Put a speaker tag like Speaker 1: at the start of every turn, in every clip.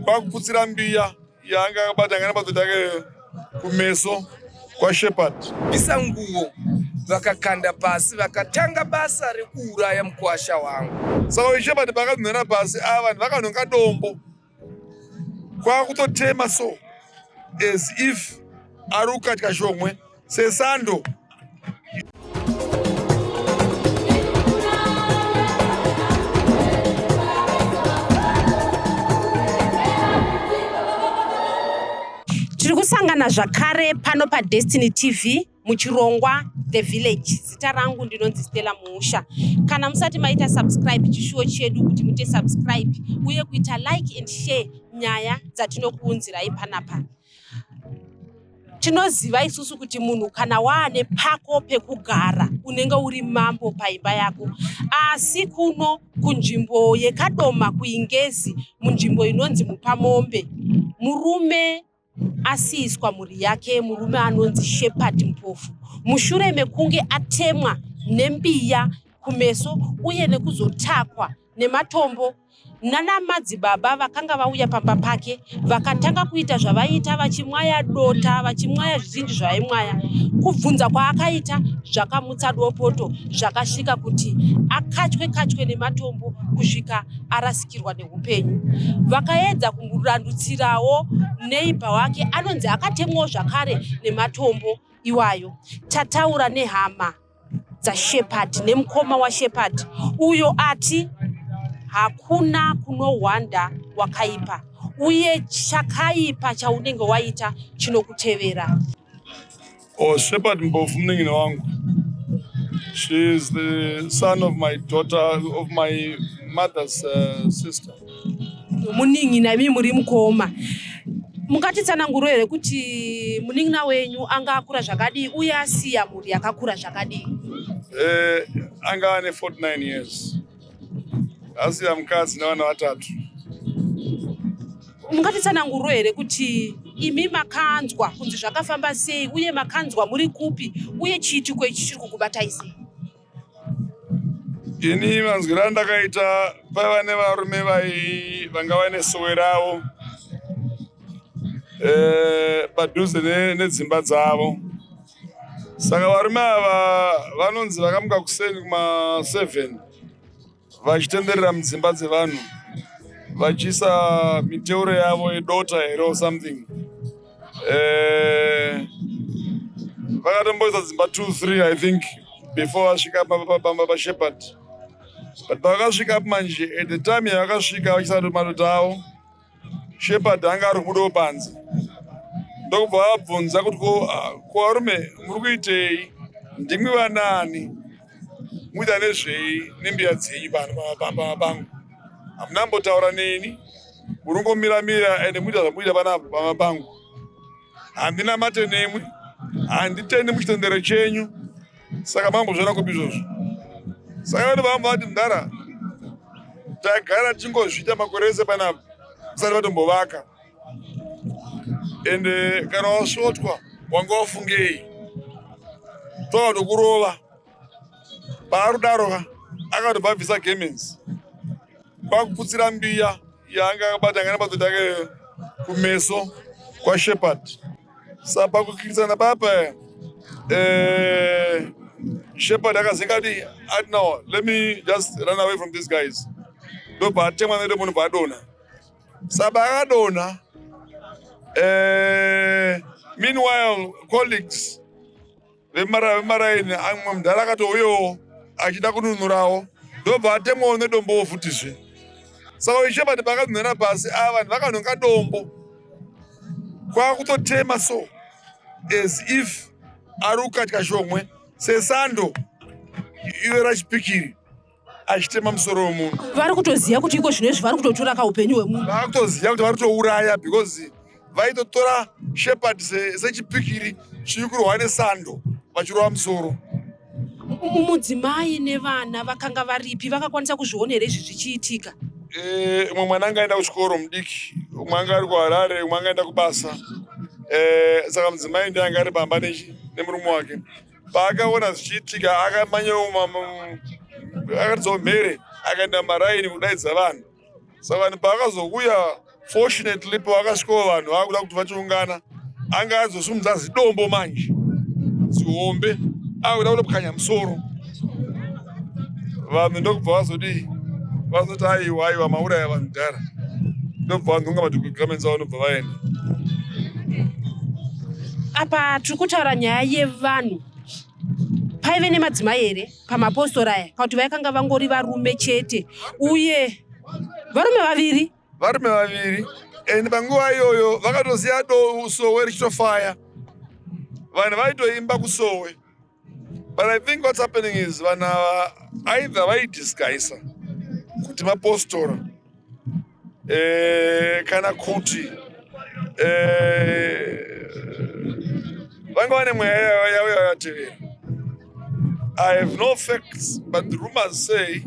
Speaker 1: Kwakuputsira mbiya yaanga akabata anga nabato take kumeso kwaShepherd.
Speaker 2: Bvisa nguo vakakanda pasi vakatanga basa rekuuraya mukuwasha wangu.
Speaker 1: Saka uyu Shepherd paakadonhera pasi ava vanhu vakanhonga dombo kwakutotema so as if ari kukatya shomwe sesando.
Speaker 3: Tiri kusangana zvakare pano paDestiny TV muchirongwa The Village. Zita rangu ndinonzi Stella Muusha. Kana musati maita subscribe, chishuwo chedu kuti muite subscribe uye kuita like and share nyaya dzatinokuunzirai panapa. Tinoziva isusu kuti munhu kana waane pako pekugara unenge uri mambo paimba yako, asi kuno kunzvimbo yeKadoma kuIngezi, munzvimbo inonzi Mupamombe, murume asiiswa mhuri yake, murume anonzi Shepherd Mpofu, mushure mekunge atemwa nembiya kumeso uye nekuzotakwa nematombo nana madzibaba vakanga vauya pamba pake, vakatanga kuita zvavaiita vachimwaya dota, vachimwaya zvizhinji zvavaimwaya. Kubvunza kwaakaita zvakamutsa dopoto, zvakasvika kuti akachwe kachwe nematombo kusvika arasikirwa neupenyu. Vakaedza kumurandutsirawo neighbor wake anonzi akatemwawo zvakare nematombo iwayo. Tataura nehama dzaShepherd nemukoma waShepherd uyo ati hakuna kunohwanda wakaipa uye chakaipa chaunenge waita chinokutevera.
Speaker 1: Oh, Shepherd Mpofu munin'ina wangu. She is the son of my daughter, of my mother's sister.
Speaker 3: Munin'ina, imi muri mukoma. Mungatitsananguro here kuti munin'ina wenyu anga akura zvakadii uye asiya mhuri yakakura zvakadii?
Speaker 1: Anga ane 49 years. Asiya mukadzi nevana vatatu.
Speaker 3: Mungatitsananguro here kuti imi makanzwa kunzi zvakafamba sei uye makanzwa muri kupi uye chiitiko ichi chiri kukubatai sei?
Speaker 1: Ini manzwiro andakaita, paiva nevarume vanga vaine sowe ravo padhuze nedzimba dzavo. Saka varume ava vanonzi vakamuka kuseni kuma 7 vachitenderera mudzimba dzevanhu vachiisa miteuro yavo yedota here or something. Vakatomboisa dzimba 2 3 I think before vasvika pamba paShepherd. But pavakasvika manje, at the time yavakasvika vachiisa madota avo, Shepherd anga ari kubudawo panze, ndokubva vabvunza kuti ko varume muri kuitei, ndimwi vanani, muita nezvei nembiya dzenyu pano pangu, hamuna mbotaura neni, muri kungomiramira ende muita zvamuita panapa pamba pangu, handina mate nemwi, handitendi muchitendero chenyu, saka mambozviona kupi izvozvo? Saka vanhu vamba vati mudhara, tagara tichingozviita makore ese panapa musati vatombovaka, ende kana wasvotwa wanga wafungei, toka paarudaro akatobva abvisa gemenzi kwakuputsira mbiya yaanga akabata anga nabato take kumeso kwaShepherd. Saka pakukikisana papa, Shepherd akazinga ati ati no, let me just run away from these guys, ndobva atemwa nedombo, ndobva adonha. Saka akadonha, meanwhile colleagues vemaraini, amwe mudhara akatouyawo achida kununurawo, ndobva atemwawo nedombowo futizve. Saka uyu Shepherd paakadonhera pasi, ava vanhu vakanhonga dombo kwakutotema so as if ari kukatya shomwe sesando ive rachipikiri, achitema musoro wemunhu.
Speaker 3: Vari kutoziva kuti iko zvino izvi vari kutotora kaupenyu hwemunhu.
Speaker 1: Vari kutoziva kuti vari kutouraya because vaitotora Shepherd sechipikiri chiri kurwa nesando vachirova musoro.
Speaker 3: Mudzimai nevana vakanga varipi? Vakakwanisa kuzviona here izvi zvichiitika?
Speaker 1: Umwe mwana anga aenda kuchikoro mudiki, umwe anga ari kuHarare, umwe anga aenda kubasa. Saka mudzimai ndiye anga ari pamba nemurume wake. Paakaona zvichiitika akamanyawo, akaridzawo mhere, akaenda maraini kudaidza vanhu. Saka vanhu pavakazouya Fortunately, pavakasvikawo vanhu vakuda kuti vachiungana, anga azosumudza zidombo manje zihombe, akuda kutopwanya musoro. Vanhu ndokubva vazodii? Vazoti, "Aiwa, aiwa, mauraya vanhu dhara." Ndobva vanhonga madocuments avo, ndobva vaenda.
Speaker 3: Apa tiri kutaura nyaya yevanhu. Paive nemadzimai here pamapostori aya, kana kuti vaikanga vangori varume chete? Uye varume vaviri?
Speaker 1: Varume vaviri, and panguva iyoyo vakatosiya do sowe richitofaya. Vanhu vaitoimba kusowe. But I think what's happening is vanhu ava either vaidisguisa kuti mapostora, kana kuti vanga vane mweya yavo yavatevera. I have no facts, but the rumors say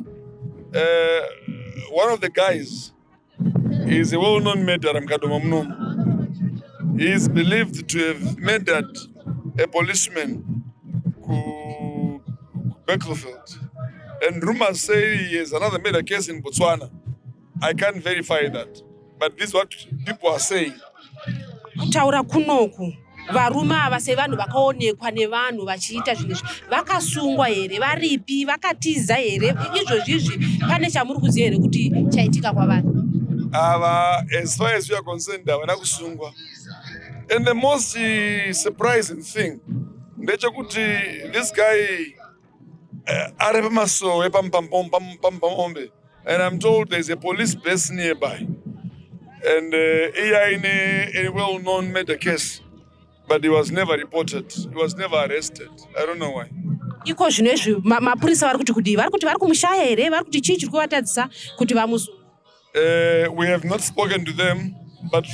Speaker 1: one of the guys is a well-known murderer muKadoma munomu. He is believed to have murdered a policeman ku Bakersfield, and rumors say he has another murder case in Botswana. I can't verify that, but this is what people are saying.
Speaker 3: Kutaura kunoku, varume ava sevanhu vakaonekwa nevanhu vachiita zvinhu izvi, vakasungwa here? Varipi? Vakatiza here? Izvozvizvi pane chamuri kuziva here kuti chaitika kwavari?
Speaker 1: Ava, as far as we are concerned, havana kusungwa. And the most surprising thing ndechekuti this guy ari pamasowe pamupamombe, and I'm told there's a police base nearby, and iye aine a well-known murder case, but he was never reported, he was never arrested. I don't know why.
Speaker 3: Iko zvino izvi mapurisa vari kuti kudii? Vari kuti vari kumushaya here? Vari kuti chii chiri kuvatadzisa kuti vamusunge?
Speaker 1: We have not spoken to them, but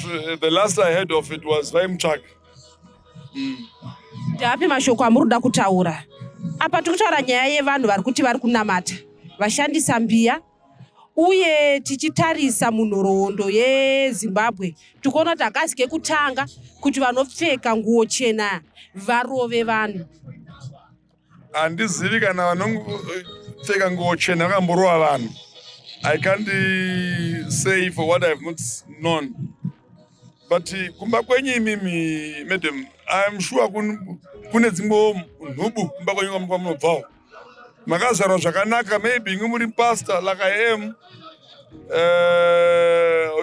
Speaker 1: the last I heard of it was vaimutsvaga.
Speaker 3: Ndapi mashoko amuri kuda kutaura? Apa tiri kutaura nyaya yevanhu vari kuti vari kunamata vashandisa mbiya, uye tichitarisa munhoroondo yeZimbabwe, tikuona kuti hakasi kekutanga kuti vanopfeka nguo chena varove vanhu.
Speaker 1: Handizivi kana vanopfeka nguo chena vakamborova vanhu. I can't say for what I have not known, but kumba kwenyu imimi, madam, I am sure kune dzimwewo nhubu kumba kwenyu kwamunobvawo. Makazvarwa zvakanaka, maybe inge muri pastor like I am.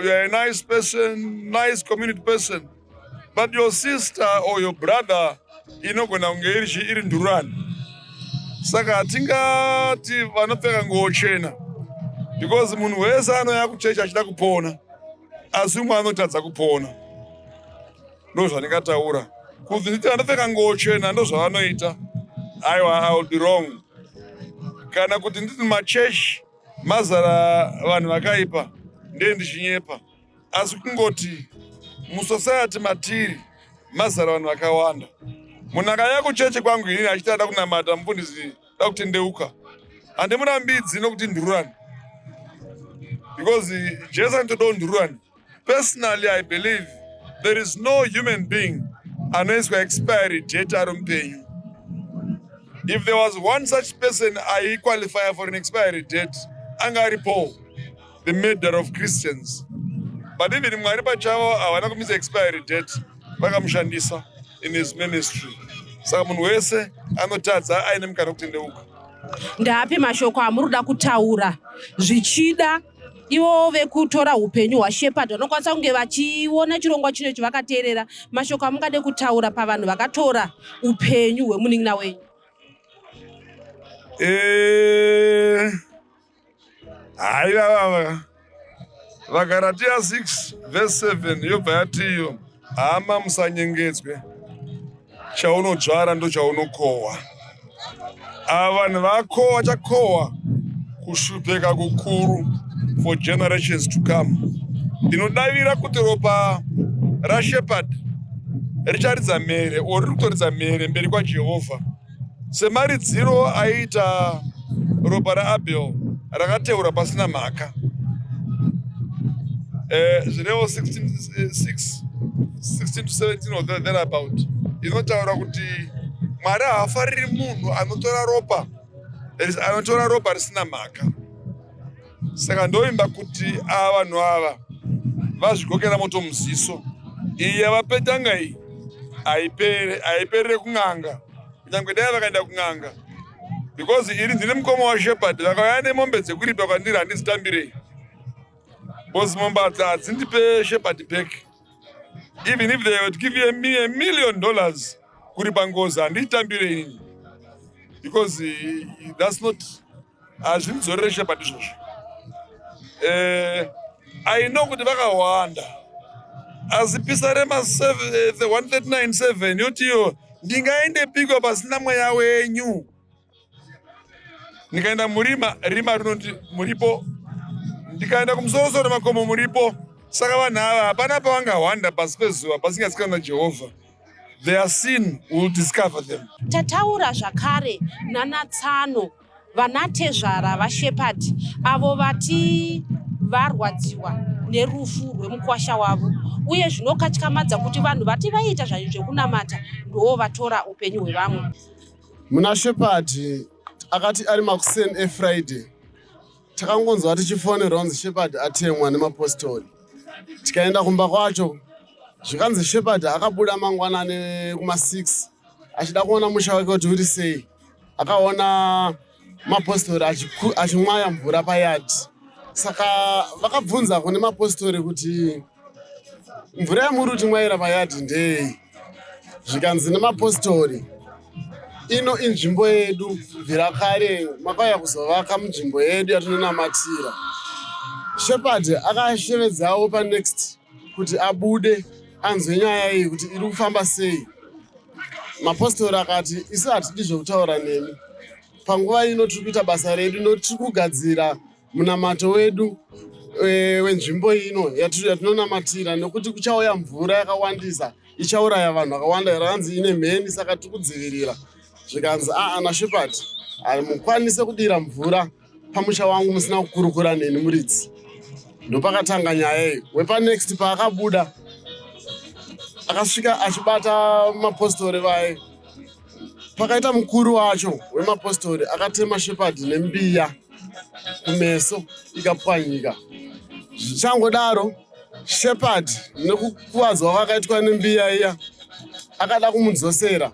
Speaker 1: You are a nice person, nice community person, but your sister or your brother inogona kunge iri ndurani. Saka hatingati vanopfeka nguo chena, because munhu wese anouya kuchechi achida kupona, asi umwe anotadza kupona. Ndo zvandingataura. Kuti nditi vanopfeka nguo chena ndo zvavanoita, aiwa, I will be wrong. Kana kuti nditi machechi mazara vanhu vakaipa, ndee ndichinyepa. Asi kungoti musociety matiri mazara vanhu vakawanda. Munhu akauya kuchechi kwangu inini achiti ada kunamata, mufundisi, da kutendeuka, handimurambidzi nokuti ndururani, because Jesu anotodawo ndururani. Personally, I believe there is no human being anoiswa expiry date ari mupenyu. If there was one such person aiqualify for an expiry date, anga ari Paul, the murderer of Christians. But even Mwari pachavo havana kumisa expiry date, vakamushandisa in his ministry. Saka munhu wese anotadza aine mukana wekutendeuka.
Speaker 3: Ndapi mashoko amuri kuda kutaura? Zvichida ivo vekutora upenyu hwaShepard vanokwanisa kunge vachiona chirongwa chino ichi vakateerera. Mashoko amungade kutaura pavanhu vakatora upenyu hwemunin'ina wenyu?
Speaker 1: Hai, vavava, vaGaratia 6 verse 7 yobva yatiyo, "Hama, musanyengedzwe. Chaunodzvara ndo chaunokohwa." Ava vanhu vako vachakohwa kushupeka kukuru for generations to come. Ndinodavira kuti ropa raShepard richaridza mhere, or riri kutoridza mhere mberi kwaJehovha, semaridziro aiita ropa raAbel rakateurwa pasina mhaka. Zvirevo 16, 6, 16 to 17 or thereabout inotaura kuti Mwari haafariri munhu anotora ropa risina mhaka. Saka ndoimba kuti ava vanhu ava Vazvigokera moto muziso. Iyi yavapetanga iyi haipere, haiperere kun'anga. Kunyangwe dai vakaenda kun'anga, because iri ndiri mukoma waShepard, vakauya nemombe dzekuripa kwandiri handizitambirei, because mombe hadzi hadzindipe Shepard back. Even if they would give me $1 million kuripa ngozi, handitambire inini, because that's not, hazvindidzorere Shepard izvozvo. I know kuti vakawanda, asi Pisarema 139:7 yotiyo, "Ndingaende pikwa pasina mweya wenyu? Ndikaenda murima, rima rinoti muripo. Ndikaenda kumusorosoro makomo, muripo." Saka vanhu ava hapana pavangahwanda pasi pezuva pasingazikanwa naJehovha. Their sin will discover them.
Speaker 3: Tataura zvakare nanatsano vanatezvara vaShepard, avo vati varwadziwa nerufu rwemukwasha wavo, uye zvinokatyamadza kuti vanhu vati vaiita zvaizvo zvekunamata ndo vatora upenyu hwevamwe.
Speaker 4: Muna Shepard akati ari makuseni eFriday, takangonzwa tichifonerwa kunzi Shepard atemwa nemapostori. Tikaenda kumba kwacho, zvikanzi Shepard akabuda mangwanani kuma6 achida kuona musha wake kuti uri sei. Akaona mapostori achimwaya mvura payadhi. Saka vakabvunza kune mapostori kuti, "Mvura yamuri kuti mwayira payadhi ndei?" Zvikanzi nemapostori, "Ino inzvimbo yedu, kubvira kare makauya kuzovaka munzvimbo yedu yatinonamatira." Shepard akashevedzawo panext kuti abude anzwe nyaya iyi kuti iri kufamba sei. Mapostori akati, "Isu hatidi zvekutaura nemi panguva ino, tiri kuita basa redu nokuti tiri kugadzira munamato wedu wenzvimbo ino yatinonamatira, nekuti kuchauya mvura yakawandisa ichauraya vanhu vakawanda, yakanzi ine mheni, saka tiri kudzivirira." Zvikanzi, "Aa, naShepard hamukwanise kudira mvura pamusha wangu musina kukurukura neni muridzi." Ndopakatanga nyaya iyi. Wepanext paakabuda, akasvika achibata mapostori vaye. Pakaita mukuru wacho wemapostori akatema Shepard nembiya kumeso, ikapwanyika. Zvichangodaro, Shepard nekukuvadzwa kwakaitwa nembiya iya, akada kumudzosera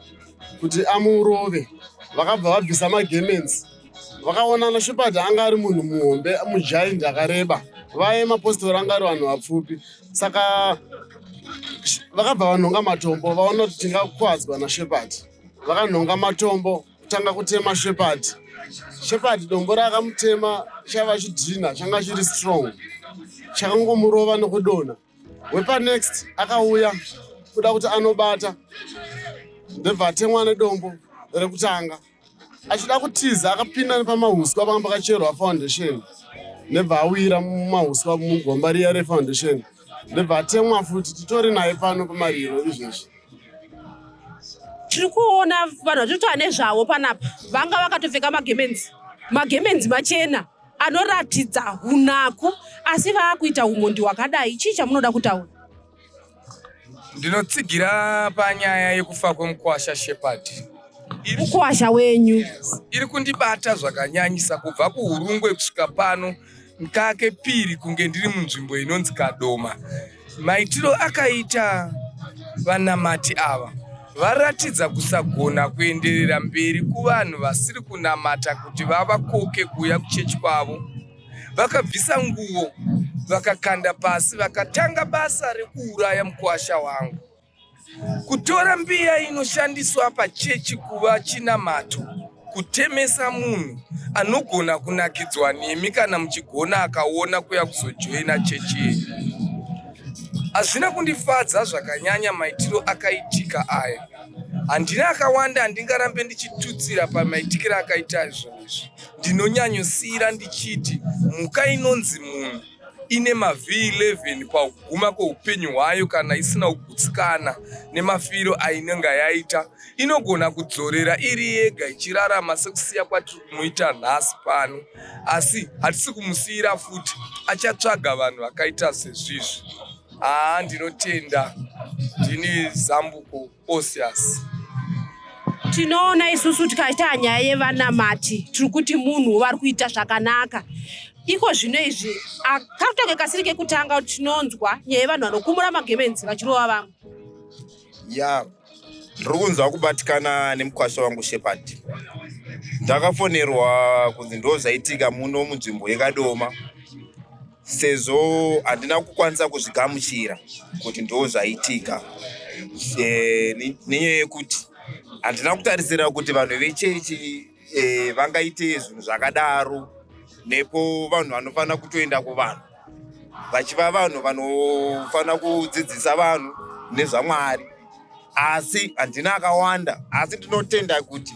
Speaker 4: kuti amurove. Vakabva vabvisa magemenzi, vakaonana. Shepard anga ari munhu muhombe, mugiant, akareba. Vaye mapostori anga ari vanhu vapfupi, saka vakabva vanhonga matombo. Vaona kuti tingakuvadzwa naShepard, vakanhonga matombo kutanga kutema Shepard. Shepard dombo raakamutema chaiva chidhina changa chiri strong, chakangomurova nokudonha. Wepanext akauya kuda kuti anobata, ndobva atemwa nedombo rekutanga. Achida kutiza, akapinda nepamahuswa panga pakacherwa foundation, ndobva awira mumahuswa mugomba riya refoundation, ndobva atemwa futi. Titori naye pano pamariro izvezvi.
Speaker 3: Tiri kuona vanhu vatitotaura nezvavo panapa vanga vakatopfeka magemenzi, magemenzi machena anoratidza unaku, asi vaakuita umhondi hwakadai. Chii chamunoda kutaura?
Speaker 2: Ndinotsigira panyaya yekufa kwemukwasha Shepard.
Speaker 3: Mukwasha wenyu.
Speaker 2: Iri kundibata zvakanyanyisa. Kubva kuHurungwe kusvika pano kake piri kunge ndiri munzvimbo inonzi Kadoma. Maitiro akaita vanamati ava varatidza kusagona kuenderera mberi kuvanhu vasiri kunamata kuti vavakoke kuuya kuchechi kwavo. Vakabvisa nguo, vakakanda pasi, vakatanga basa rekuuraya mukwasha wangu. Kutora mbiya inoshandiswa pachechi kuva chinamato, kutemesa munhu anogona kunakidzwa nemi kana muchigona, akaona kuya kuzojoina chechi yenyu. Hazvina kundifadza zvakanyanya maitiro akaitika aya. Handina akawanda, handingarambe ndichitutsira pamaitikiro akaita zvinhu izvi. Ndinonyanyosiyira ndichiti mhuka inonzi munhu ine mavh11 pakuguma kweupenyu hwayo, kana isina kugutsikana nemafiro ainenge yaita, inogona kudzorera iri yega ichirarama sekusiya kwatiri kumuita nhasi pano. Asi hatisi kumusiyira futi, achatsvaga vanhu vakaita sezvizvi. Haa, ndinotenda. Ndini Zambuko Osias.
Speaker 3: Tinoona isusu tikaita nyaya yevanamati, tiri kuti munhu vari kuita zvakanaka. Iko zvino izvi kakutange kasiri kekutanga tinonzwa nyaya yevanhu vanokumura magemenzi vachirova vamwe.
Speaker 5: Ya, ndiri kunzwa kubatikana nemukwasha wangu Shepard. Ndakafonerwa kunzi ndo zvaitika muno munzvimbo yeKadoma, sezvo handina kukwanisa kuzvigamuchira kuti ndo zvaitika nenyaya yekuti handina kutarisira kuti vanhu vechechi vangaite zvinhu zvakadaro, nepo vanhu vanofanira kutoenda kuvanhu vachiva vanhu vanofanira kudzidzisa vanhu nezvaMwari. Asi handina akawanda, asi ndinotenda kuti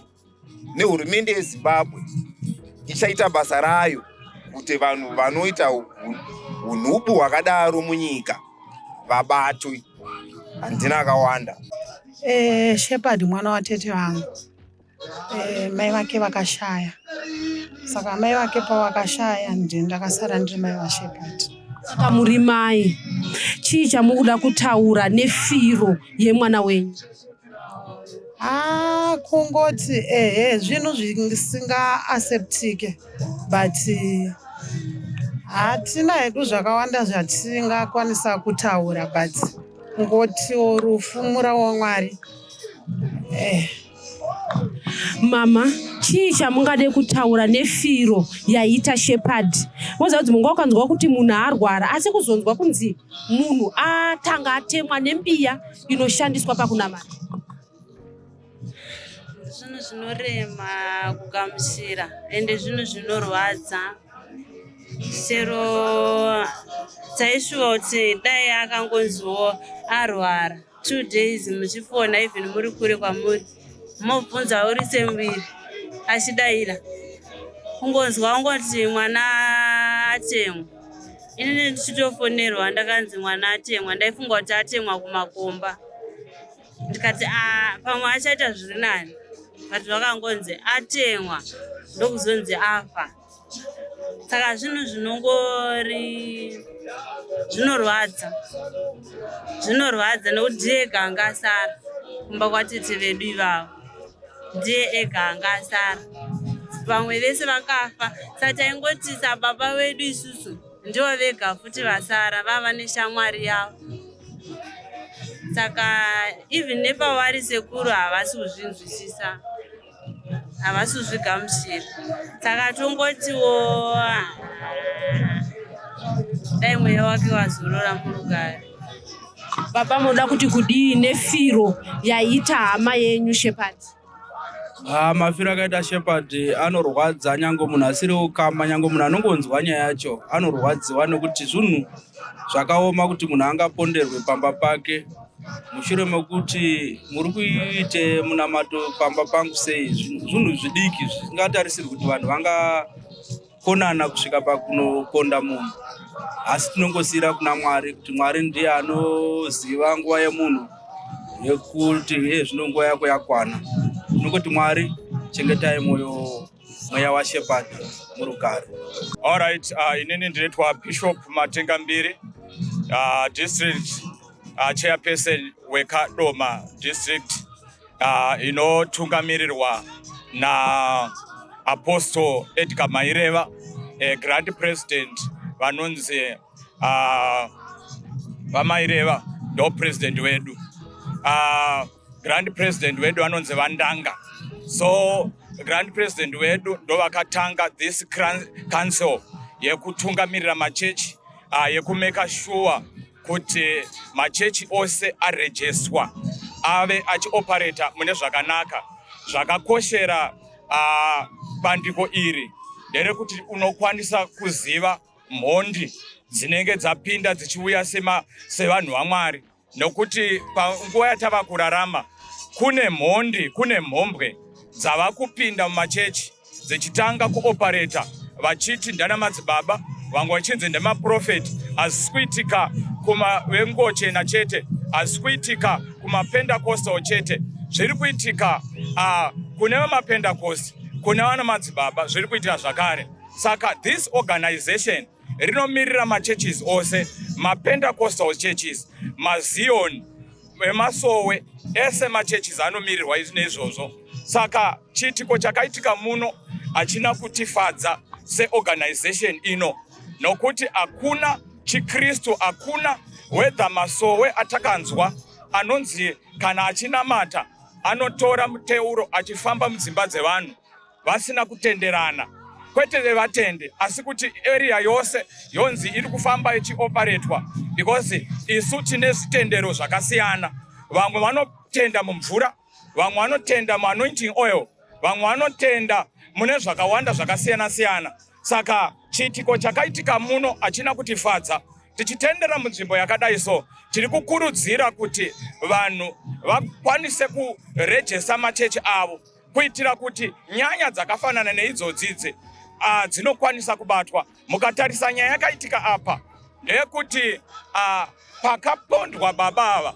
Speaker 5: nehurumende yeZimbabwe ichaita basa rayo kuti vanhu vanoita unhubu hwakadaro munyika vabatwe. Handina akawanda.
Speaker 6: Shepard mwana watete vangu. Mai vake vakashaya, saka mai vake pavakashaya ndini ndakasara ndiri mai vaShepard.
Speaker 3: Saka muri mai, chii chamukuda kutaura nefiro yemwana wenyu?
Speaker 6: Ha, kungoti ehe, zvinhu zvisingaacceptike, but hatina hedu zvakawanda zvatingakwanisa kutaura, but kungotiwo rufu murau waMwari.
Speaker 3: Mama, chii chamungade kutaura nefiro yaita Shepard? Moziva kuti munga ukanzwa kuti munhu arwara, asi kuzonzwa kunzi munhu atanga atemwa nembiya inoshandiswa pakunamata.
Speaker 7: Zvinhu zvinorema kugamuchira, ende zvinhu zvinorwadza. Chero taishuva kuti dai akangonziwo arwara 2 days, muchifona even muri kure kwamuri, mobvunza uri semuviri, achidayira. Kungonzwa ungoti mwana atemwa, inini ndichitofonerwa ndakanzi mwana atemwa, ndaifunga kuti atemwa kumakomba, ndikati, "Ah, pamwe achaita zviri nani," but vakangonzi atemwa, ndokuzonzi afa. Saka zvinhu zvinongori zvinorwadza, zvinorwadza, nekuti ndiye ega anga asara kumba kwatete vedu ivavo, ndiye ega anga asara, vamwe vese vakafa. Saka taingoti sababa vedu isusu ndivo vega futi vasara vava neshamwari yavo. Saka even nepavari sekuru havasi kuzvinzwisisa, havasi kuzvigamuchira. Saka tongotiwo dai mweya wake wazorora murugare.
Speaker 3: Baba, munoda kuti kudii nefiro yaita hama yenyu Shepard?
Speaker 8: Ah, mafiro akaita Shepard anorwadza, nyange munhu asiri ukama, nyange munhu anongonzwa nyaya yacho anorwadziwa, nekuti zvinhu zvakaoma kuti munhu angaponderwe pamba pake mushure mekuti muri kuite munamato pamba pangu sei. Zvinhu zvidiki zvisingatarisirwi kuti vanhu vangakonana kusvika pakunoponda munhu, asi tinongosiyira kuna Mwari kuti Mwari ndiye anoziva nguva yemunhu yekuti iye zvino nguva yako yakwana. Tinongoti Mwari chengetai mwoyo, mweya waShepard murugare.
Speaker 9: Alright, inini ndinoitwa Bishop Matengambiri, district chairperson weKadoma District, inotungamirirwa na Apostle Edgar Maireva, grand president vanonzi vaMaireva ndo president wedu. Grand president wedu vanonzi vaNdanga. So grand president wedu ndo vakatanga this council yekutungamirira machechi, yekumake sure kuti machechi ose aregisterwa ave achioperata mune zvakanaka. Zvakakoshera bandiko iri nderekuti unokwanisa kuziva mhondi dzinenge dzapinda dzichiuya sevanhu vaMwari, nokuti panguva yatava kurarama kune mhondi, kune mhombwe dzava kupinda mumachechi dzichitanga kuoperata vachiti ndana madzibaba, vamwe vachinzi ndemaprofeti. Hazisi kuitika kumavengochena chete, hazisi kuitika kumaPentecostal chete, zviri kuitika kune vamapentecost, kune vana madzibaba, zviri kuitika zvakare. Saka this organization rinomirira machurches ose, maPentecostal churches, maZion, emasowe ese, machurches anomirirwa neizvozvo. Saka chiitiko chakaitika muno hachina kutifadza. Seorganization ino, nokuti hakuna chiKristu, hakuna whether masowe atakanzwa anonzi kana achinamata anotora muteuro achifamba mudzimba dzevanhu vasina kutenderana, kwete vevatende, asi kuti area yose yonzi iri kufamba ichioparetwa, because isu tine zvitendero zvakasiyana. Vamwe vanotenda mumvura, vamwe vanotenda muanointing oil, vamwe vanotenda mune zvakawanda zvakasiyana siyana. Saka chiitiko chakaitika muno hachina kutifadza. Tichitendera munzvimbo yakadai, so tiri kukurudzira kuti vanhu vakwanise kurejesa machechi avo, kuitira kuti nyaya dzakafanana neidzodzidzi dzinokwanisa kubatwa. Mukatarisa nyaya yakaitika apa ndeyekuti pakapondwa baba ava,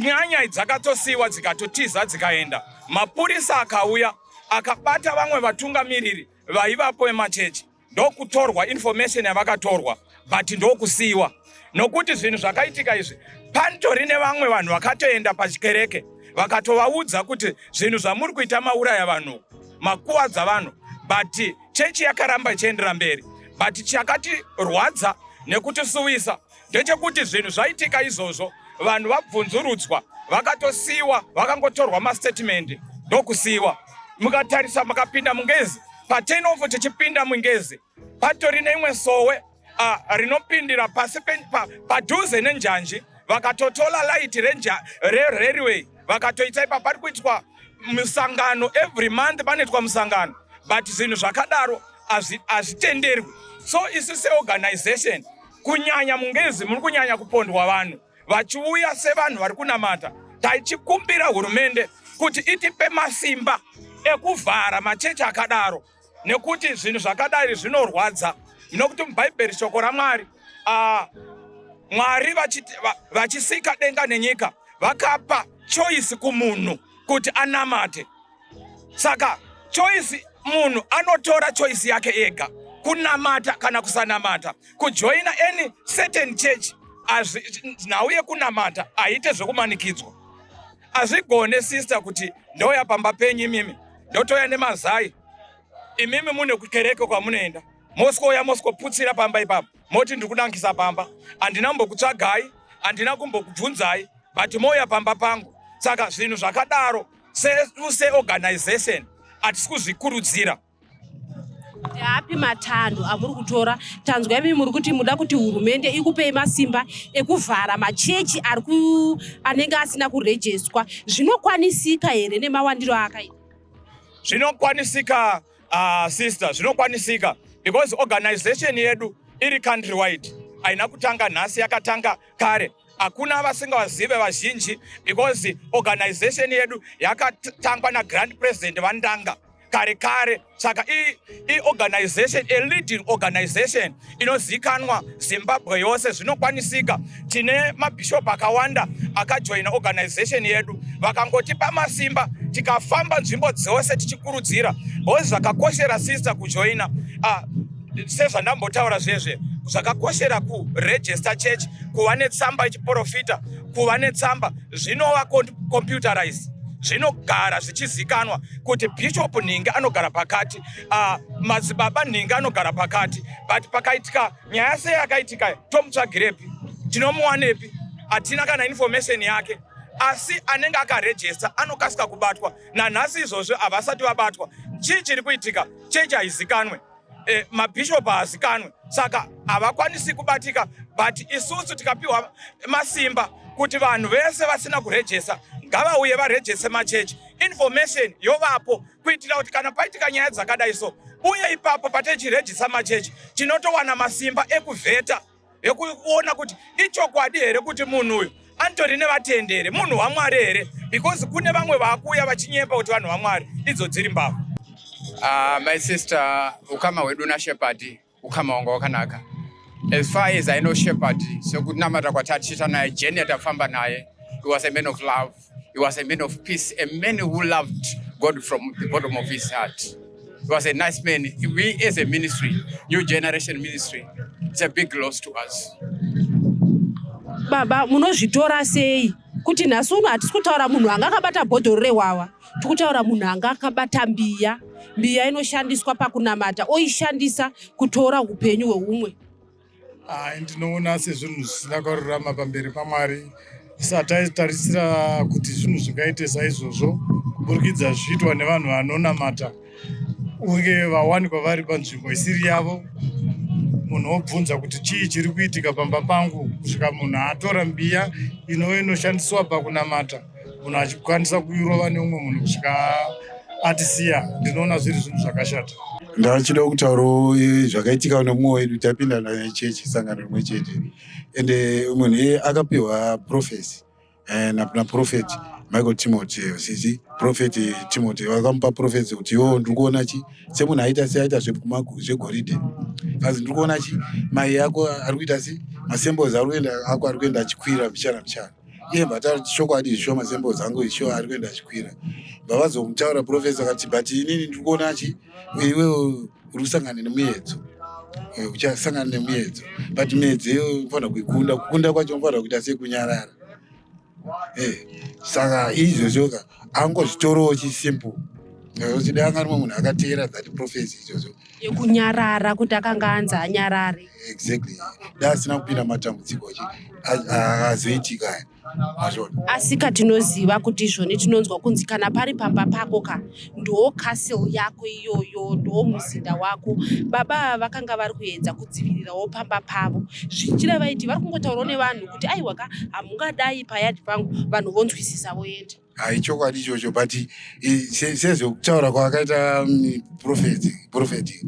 Speaker 9: nyanya dzakatosiyiwa, dzikatotiza, dzikaenda. Mapurisa akauya akabata vamwe vatungamiriri vaivapo vemachechi, ndokutorwa information yavakatorwa, but ndokusiyiwa, nokuti zvinhu zvakaitika izvi panitori nevamwe vanhu vakatoenda pachikereke vakatovaudza kuti zvinhu zvamuri kuita, mauraya vanhu, makuwadza vanhu, but chechi yakaramba ichiendera mberi. But chakatirwadza nekutisuwisa ndechekuti zvinhu zvaitika izvozvo, vanhu vabvunzurudzwa, vakatosiyiwa, vakangotorwa mastatement ndokusiyiwa. Mukatarisa, mukapinda muNgezi pa10 off, tichipinda muNgezi patori neimwe sowe rinopindira pasi padhuze nenjanji, vakatotola light rerailway, vakatoita ipa pari kuitwa musangano. Every month panoitwa musangano, but zvinhu zvakadaro hazvitenderwi. So isu seorganization, kunyanya muNgezi muri kunyanya kupondwa vanhu vachiuya sevanhu vari kunamata, taichikumbira hurumende kuti itipe masimba ekuvhara machechi akadaro, nekuti zvinhu zvakadai zvinorwadza, nokuti mubhaibheri, shoko raMwari, Mwari vachisika denga nenyika vakapa choice kumunhu kuti anamate. Saka choice, munhu anotora choice yake ega kunamata kana kusanamata, kujoina any certain church. Nhau yekunamata haite zvekumanikidzwa. Hazvigone, sister, kuti ndouya pamba penyu imimi, ndotoya nemazai, imimi mune kukereke kwamunoenda, moswouya moswoputsira pamba ipapo, moti ndiri kunangisa pamba. Handina kumbokutsvagai, handina kumbokubvunzai, but mouya pamba pangu. Saka zvinhu zvakadaro seorganization hatisi kuzvikurudzira.
Speaker 3: Ndeapi matanho amuri kutora? Tanzwa imi muri kuti muda kuti hurumende ikupei masimba ekuvhara machechi ari anenge asina kurejeswa. Zvinokwanisika here nemawandiro aakaita?
Speaker 9: Zvinokwanisika, sister, zvinokwanisika, because organization yedu iri country wide. Haina kutanga nhasi, yakatanga kare. Hakuna vasingavazive vazhinji, because organization yedu yakatangwa naGrand President Vandanga kare kare. Saka iorganization, a leading organization inozikanwa Zimbabwe yose. Zvinokwanisika. Tine mabhishopu akawanda akajoina organization yedu. Vakangotipa masimba, tikafamba nzvimbo dzose tichikurudzira, because zvakakoshera, sister, kujoina, sezvandambotaura zvezve, zvakakoshera kuregister church, kuva netsamba yechiprofita, kuva netsamba zvinova computerized, zvinogara zvichizikanwa kuti Bishop Nhingi anogara pakati, Madzibaba Nhingi anogara pakati. But pakaitika nyaya seyakaitika, tomutsvagirepi? Tinomuwanepi? Hatina kana information yake. Asi anenge akarejesta anokasika kubatwa. Nanhasi izvozvo havasati vabatwa. Chii chiri kuitika? Chechi haizikanwe, mabhishopu haazikanwe, saka havakwanisi kubatika. But isusu tikapiwa masimba kuti vanhu vese vasina kurejesa ngavauye varejese machechi, information yovapo, kuitira kuti kana paitika nyaya dzakadai so, uye ipapo patechirejisa machechi, tinotowana masimba ekuvheta, ekuona kuti ichokwadi here kuti munhu uyu anitori nevatendi here, munhu waMwari here, because kune vamwe vaakuuya vachinyepa kuti vanhu vaMwari, idzo dziri mbavha.
Speaker 2: My sister, ukama hwedu naShepard ukama wanga wakanaka. As far as I know Shepard, sekunamata kwatatiita naye, journey yatafamba naye, he was a man of love, he was a man of peace, a man who loved God from the bottom of his heart. He was a nice man. We as a ministry, New Generation Ministry, it's a big loss to us.
Speaker 3: Baba, munozvitora sei kuti nhasi uno hatisi kutaura munhu anga akabata bhodhoro rehwahwa, tiri kutaura munhu anga akabata mbiya? Mbiya inoshandiswa pakunamata oishandisa kutora upenyu hweumwe.
Speaker 10: Hai, ndinoona sezvinhu zvisina kururama pamberi paMwari. Sataitarisira kuti zvinhu zvingaite saizvozvo kuburikidza zviitwa nevanhu vanonamata uye vawanikwa vari panzvimbo isiri yavo. Munhu wobvunza kuti chii chiri kuitika pamba pangu kusvika munhu atora mbiya inove inoshandiswa pakunamata, munhu achikwanisa kuirova neumwe munhu kusvika atisiya. Ndinoona zviri zvinhu zvakashata.
Speaker 11: Ndachida kutaurawo zvakaitika nemumwe wedu. Tapinda naye chechi, sangano rimwe chete, ende munhu iye akapiwa prophecy naprophet Michael Timothy sisi. Prophet Timothy vakamupa prophecy kuti iwo ndiri kuona chi semunhu aita se aita zvegoridhe, kazi ndiri kuona chi mai ako ari kuita se masamples ari kuenda ako ari kuenda achikwira mbichana mbichana. Iye bva chokwadi zvisho masamples angu isho ari kuenda achikwira. Bva vazomutaura prophecy akati, "But inini ndiri kuona chi iwe uri kusangana nemuedzo, uchasangana nemuedzo, but miedzo iyoyo unofanira kuikunda. Kukunda kwacho unofanira kuita sekunyarara." Saka izvozvo ka angozvitorawo chisimple nekuti dai anga rimwe munhu akateera that prophecy izvozvo
Speaker 3: yekunyarara, kuti akanga anzi anyarare.
Speaker 11: Exactly, dai asina kupinda matambudziko azoitika aya, mazvona.
Speaker 3: Asi katinoziva kuti izvoni tinonzwa kunzi kana pari pamba pako ka, ndo castle yako iyoyo, ndo muzinda wako. Baba ava vakanga vari kuedza kudzivirirawo pamba pavo, zvichira vaiti vari kungotaurawo nevanhu kuti aiwa ka, hamungadai payadhi pangu, vanhu vonzwisisa voenda.
Speaker 11: Hai, chokwadi ichocho, but sezvekutaura kwaakaita prophet,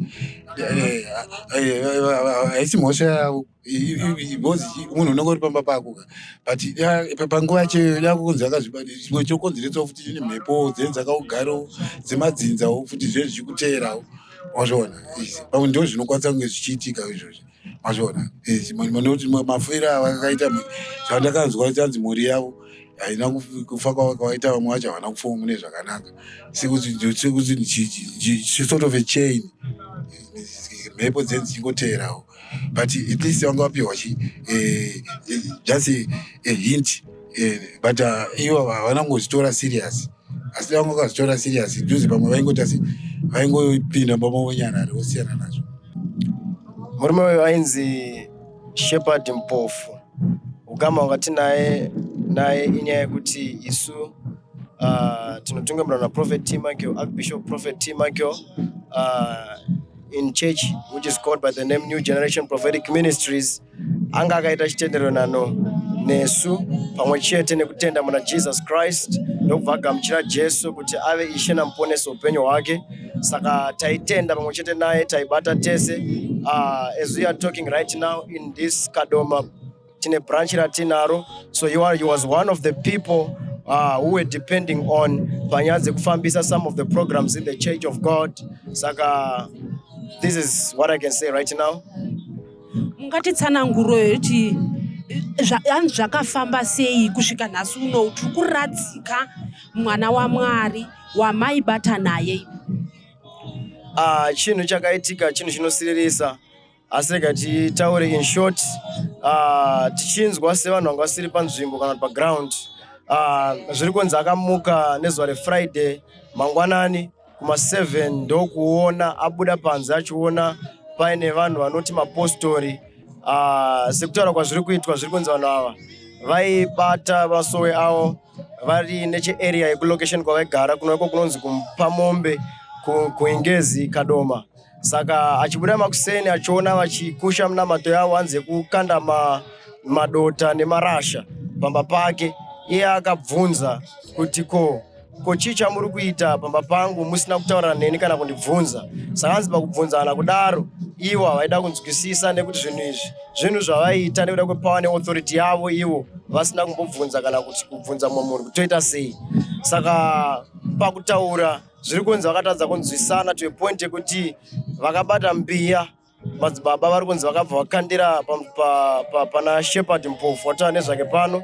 Speaker 11: haisi mhosva yavo because munhu unenge uri pamba pako ka, but panguva yacho iyoyo yakunzi akazvibata. Chimwe chokonzeretsawo futi nemhepo dzinenge dzakaugarawo dzemadzinzawo futi zvinenge zvichikuteerawo, wazviona. Pamwe ndo zvinokwanisa kunge zvichiitika izvozvo, mazviona, nekuti mafiro avakaita, zvandakanzwa chanzi mhuri yavo haina kufa kwavaita, vamwe vacho havana kufawo mune zvakanaka, sekuti sort of a chain, mhepo dzenyu dzichingoteerawo. But at least vanga vapiwa chi just a hint, but ivo havana kungozvitora serious. Asi vanga vakazvitora serious dhuze, pamwe vaingoita se vaingopinda mumba mavonyarare vosiyana nazvo.
Speaker 12: Murume uyu ainzi Shepard Mpofu. Ukama hwatinaye naye inyaya yekuti isu tinotungamirwa naProphet T Michael, Archbishop Prophet T Michael, in church which is called by the name New Generation Prophetic Ministries. Anga akaita chitenderano nesu pamwe chete nekutenda muna Jesus Christ, ndokubva agamuchira Jesu kuti ave Ishe naMuponesi upenyu hwake. Saka taitenda pamwe chete naye, taibata tese. As we are talking right now in this Kadoma, tine branch ratinaro, so he was one of the people who were depending on panyaya dzekufambisa some of the programs in the Church of God. Saka this is what I can say right now.
Speaker 3: Mungatitsananguro kuti hanzi zvakafamba sei kusvika nhasi unou tiri kuradzika mwana waMwari wamaibata naye?
Speaker 12: Chinhu chakaitika chinhu chinosiririsa, asi rega titaure in short. Tichinzwa sevanhu vanga vasiri panzvimbo kana kuti paground, zviri kunzi akamuka nezuva reFriday mangwanani kuma7, ndokuona abuda panze achiona paine vanhu vanoti mapostori. Sekutaura kwazviri kuitwa, zviri kunzi vanhu ava vaibata masowe avo vari nechearea yekulocation kwavaigara kunoiko kunonzi kuPamombe, kuIngezi, Kadoma. Saka achibuda makuseni achiona vachikusha munamato yavo, hanzi yekukanda madota nemarasha pamba pake, iye akabvunza kuti ko chii chamuri kuita pamba pangu musina kutaura neni kana kundibvunza? Saka hanzi pakubvunzana kudaro, ivo havaida kunzwisisa nekuti zvinhu izvi zvinhu zvavaiita nekuda kwepower neauthority yavo, ivo vasina kumbobvunza kana kuti kubvunza mumwe munhu kuti toita sei. Saka pakutaura, zviri kunzi vakatadza kunzwisana to a point yekuti vakabata mbiya. Madzibaba vari kunzi vakabva vakandira pana Shepard Mpofu wataura nezvake pano,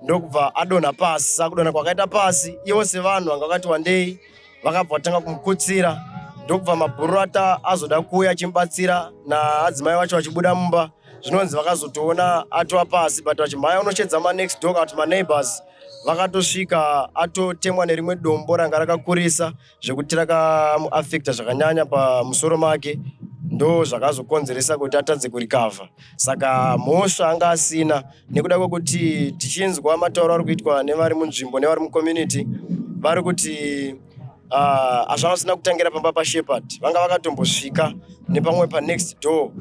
Speaker 12: ndokubva adonha pasi. Saka kudonha kwakaita pasi, ivo sevanhu vanga vakati wandei vakabva vatanga kumukutsira, ndokubva mabhurata azoda kuuya achimubatsira naadzimai vacho vachibuda mumba. Zvinonzi vakazotoona atova pasi, but vachimhanya unoshedza manext door kana kuti maneighbors. Vakatosvika atotemwa nerimwe dombo ranga rakakurisa zvekuti rakamuafecta zvakanyanya pamusoro make, ndo zvakazokonzeresa kuti atadze kurikavha. Saka mhosva anga asina, nekuda kwekuti tichinzwa matauro ari kuitwa nevari munzvimbo nevari mucommunity, vari kuti hazvana vasina kutangira pamba paShepherd, vanga vakatombosvika nepamwe panext door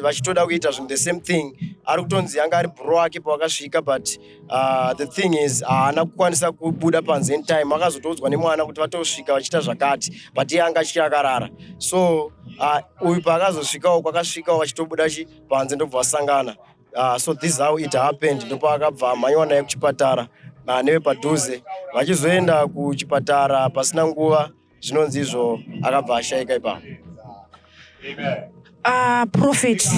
Speaker 12: vachitoda kuita zvinhu the same thing. Ari kutonzi anga ari bro ake pavakasvika, but the thing is haana kukwanisa kubuda panze in time. Vakazotoudzwa nemwana kuti vatosvika vachiita zvakati, but iye anga achiri akarara. So uyu paakazosvikawo, kwakasvikawo vachitobuda chi panze, ndobva vasangana. So this is how it happened. Ndopaakabva amhanyiwa naye kuchipatara nevepadhuze. Vachizoenda kuchipatara pasina nguva, zvinonzi izvo akabva ashayika ipapo.
Speaker 3: Prophet,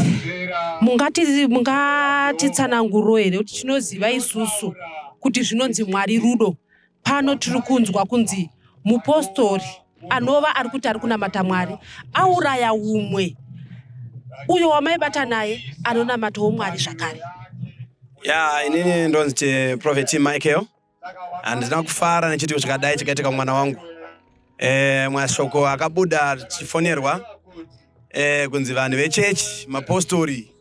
Speaker 3: mungati mungatitsananguro here kuti tinoziva isusu kuti zvinonzi Mwari rudo? Pano tiri kunzwa kunzi mupostori anova ari kuti ari kunamata Mwari auraya umwe uyo wamaibata naye anonamatawo Mwari zvakare.
Speaker 13: Ya, inini ndonzi Prophet Michael. Handina kufara nechiitiko chakadai chakaitika kumwana wangu. Mashoko akabuda tichifonerwa kunzi vanhu vechechi, mapostori,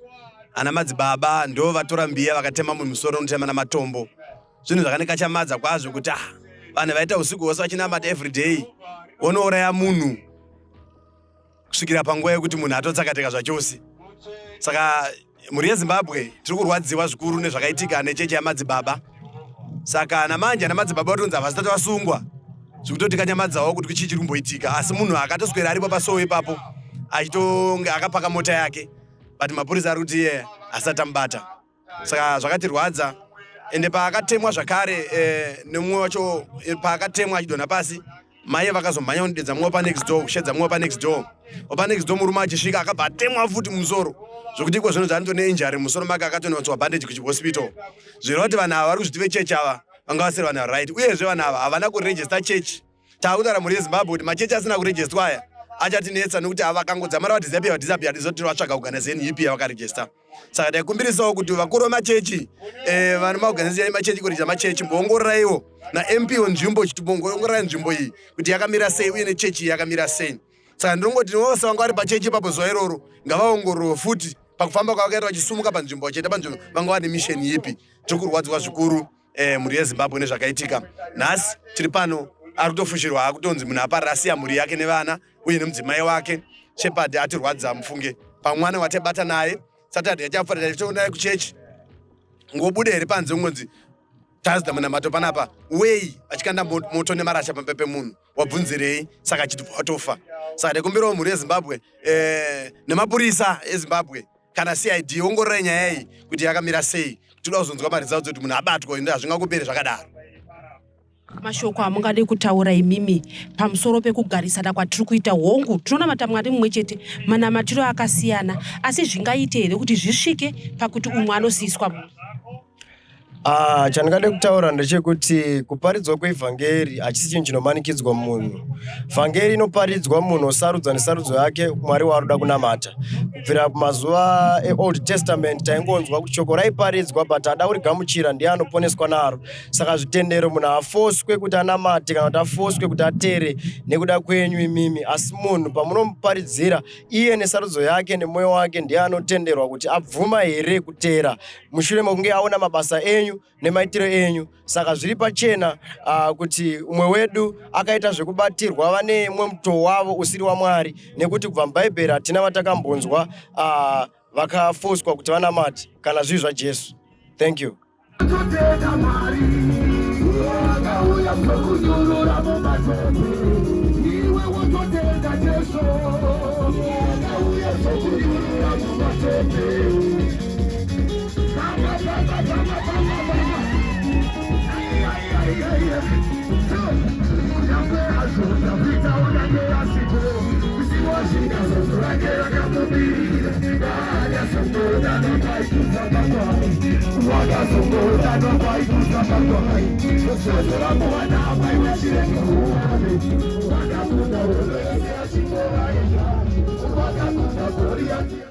Speaker 13: ana madzibaba ndo vatora mbiya vakatema munhu musoro unotema namatombo. Zvinhu zvakandikachamadza kwazvo kuti vanhu vaita usiku hwose vachinamata everyday, vonouraya munhu kusvikira panguva yekuti munhu atotsakatika zvachose. Saka mhuri yeZimbabwe, tiri kurwadziwa zvikuru nezvakaitika nechechi yamadzibaba. Saka namanje ana madzibaba vatonzi havasati vasungwa, zvekutoti kanyamadzawo kuti chii chiri kumboitika. Asi munhu akatoswera aripo pasowe ipapo achitonge akapaka mota yake, but mapurisa ari kuti iye asati amubata. Saka zvakatirwadza. Ende paakatemwa zvakare nemumwe wacho, paakatemwa achidonha pasi, mai vakazomhanya kundodedza mumwe panext door, kushedza mumwe panext door. Wapanext door murume achisvika akabva atemwa futi mumusoro, zvokuti iko zvino zvaanotone neinjury mumusoro make, akatonotswa bandage kuchihospital. Zvireva kuti vanhu ava vari kuzviti vechechi ava vanga vasiri vanhu right. Uyezve vanhu ava havana kurejista chechi. Taakutaura mhuri yeZimbabwe kuti machechi asina kurejistwa aya achatinetsa, nekuti ava vakangodzamara vadisappear, vadisappear, hatizoti vatsvaga organization ipi yavakarejista. Saka taikumbirisawo kuti vakuru vemachechi, vane maorganization emachechi, kurejista machechi, mboongororaiwo naMP wenzvimbo, chitimbongororai nzvimbo iyi kuti yakamira sei uye nechechi iyi yakamira sei. Saka ndinongoti vose vanga vari pachechi ipapo zuva iroro ngavaongororwe futi pakufamba kwavakaita vachisumuka panzvimbo vachienda panzvimbo, vanga vane mission ipi. Tiri kurwadziwa zvikuru, mhuri yeZimbabwe, nezvakaitika nhasi. Tiri pano, ari kutofushirwa, akutonzi munhu aparira, asiya mhuri yake nevana uye nemudzimai wake. Shepard atirwadza mufunge, pamwana watebata naye Saturday yachapfuura tichitonaye kuchechi, ngobude here panze ungonzi tazida munamato panapa wei, vachikanda moto nemarasha pamberi pemunhu, wabvunzirei? Saka achitibva watofa. Saka tikumbirawo mhuri yeZimbabwe, nemapurisa eZimbabwe kana CID, ongororai nyaya iyi kuti yakamira sei. Toda kuzonzwa maresults kuti munhu abatwa, ende hazvingangoperi zvakadaro.
Speaker 3: Mashoko amungade kutaura imimi pamusoro pekugarisana kwatiri kuita? Hongu, tinonamata Mwari mumwe chete, manamatiro akasiyana, asi zvingaite here kuti zvisvike pakuti umwe anosiyiswa mhuri?
Speaker 12: Ah, chandingade kutaura ndechekuti kuparidzwa kweevhangeri hachisi chinhu chinomanikidzwa munhu. Vhangeri inoparidzwa, munhu osarudza nesarudzo yake Mwari waari kuda kunamata. Kubvira kumazuva eOld Testament taingonzwa kuti shoko raiparidzwa, but ada kurigamuchira ndiye anoponeswa naro. Saka zvitendero, munhu haafoswe kuti anamate kana kuti afoswe kuti atere nekuda kwenyu imimi, asi munhu pamunomuparidzira, iye nesarudzo yake nemwoyo wake ndiye anotenderwa kuti abvuma here kutera mushure mekunge aona mabasa enyu nemaitiro enyu. Saka zviri pachena kuti umwe wedu akaita zvekubatirwa, vane mumwe mutoo wavo usiri waMwari, nekuti kubva mubhaibheri hatina vatakambonzwa vakafoswa kuti vanamate kana zviri zvaJesu. Thank you.
Speaker 14: Totenda Mwari wakauya sokunyurura mumatope, iwe wototenda Jesu wakauya sokunyurura mumatope. Baba, baba, baba, baba, baba. Ai, ai, ai, ai, ai. Kunyangwe hazvo Dhavhidha wakange asipo, kusiwasvika zodzo rake rakamumirira, anyasongodana kwaikuza pakwai, wakazongodana kwaikuza pakwai, zodzo ramuwana mwai wechirekuone, wakakunda hondo yese achingoraiva, wakakunda Goriati.